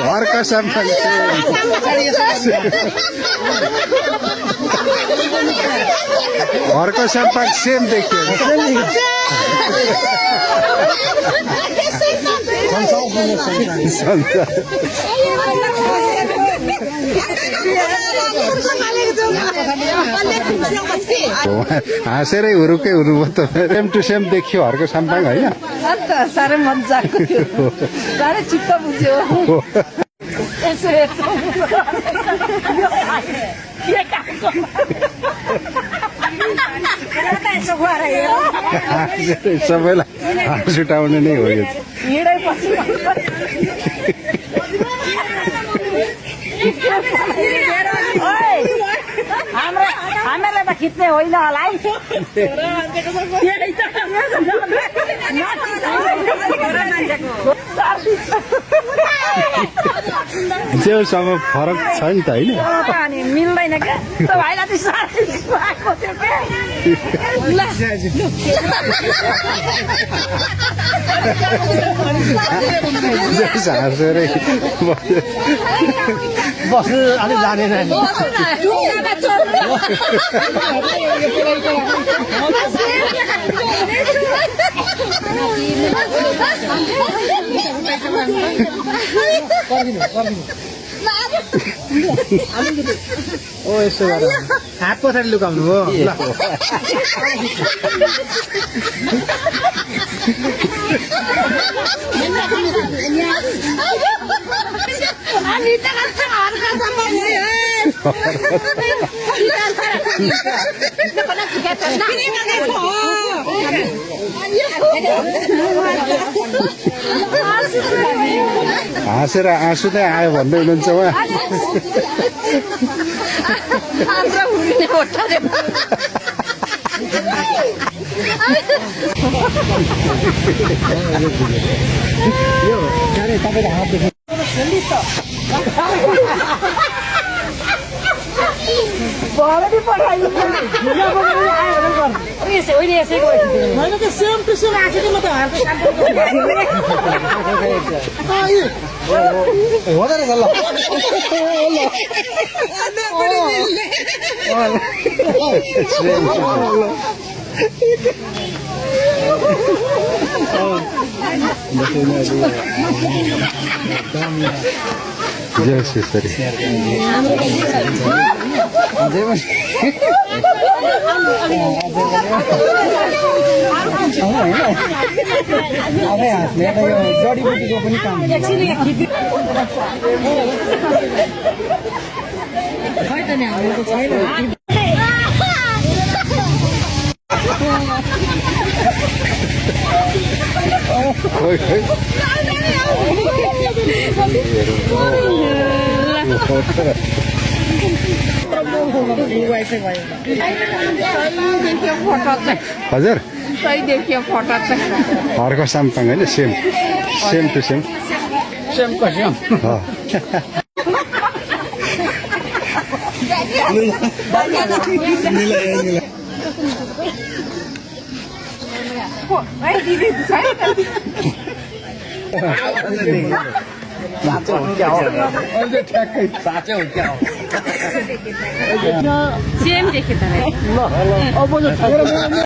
अर्को सम्पन अर्को सम्पन सेम देखियो हाँसेरै हुरुकै हुनुभयो त सेम टु सेम देखियो अर्को सम्पाङ होइन साह्रै मजाको थियो साह्रै चित्त बुझ्यो सबैलाई हाँस उठाउने नै हो यो हामीलाई त खिच्ने होइन होला है जेसँग फरक छ नि त होइन मिल्दैन क्या भाइलाई हाँसेरै बस्नु अलिक जानेन ओ यसो गर हात पछाडि लुकाउनु हो हाँसेर आँसु नै आयो भन्दै हुनुहुन्छ उहाँ तपाईँको हात देख्नु सेम टु सेम आएको थियो म त हो त रहेछ Yes, yes, sorry. जडीबुटीको पनि काम हजुर सही देखियो फोटो चाहिँ अर्को साम्पाङ होइन same same to same same to same साँचो हो क्या हो ठ्याक्कै साँचो हो क्या हो सेम देखे त ल अब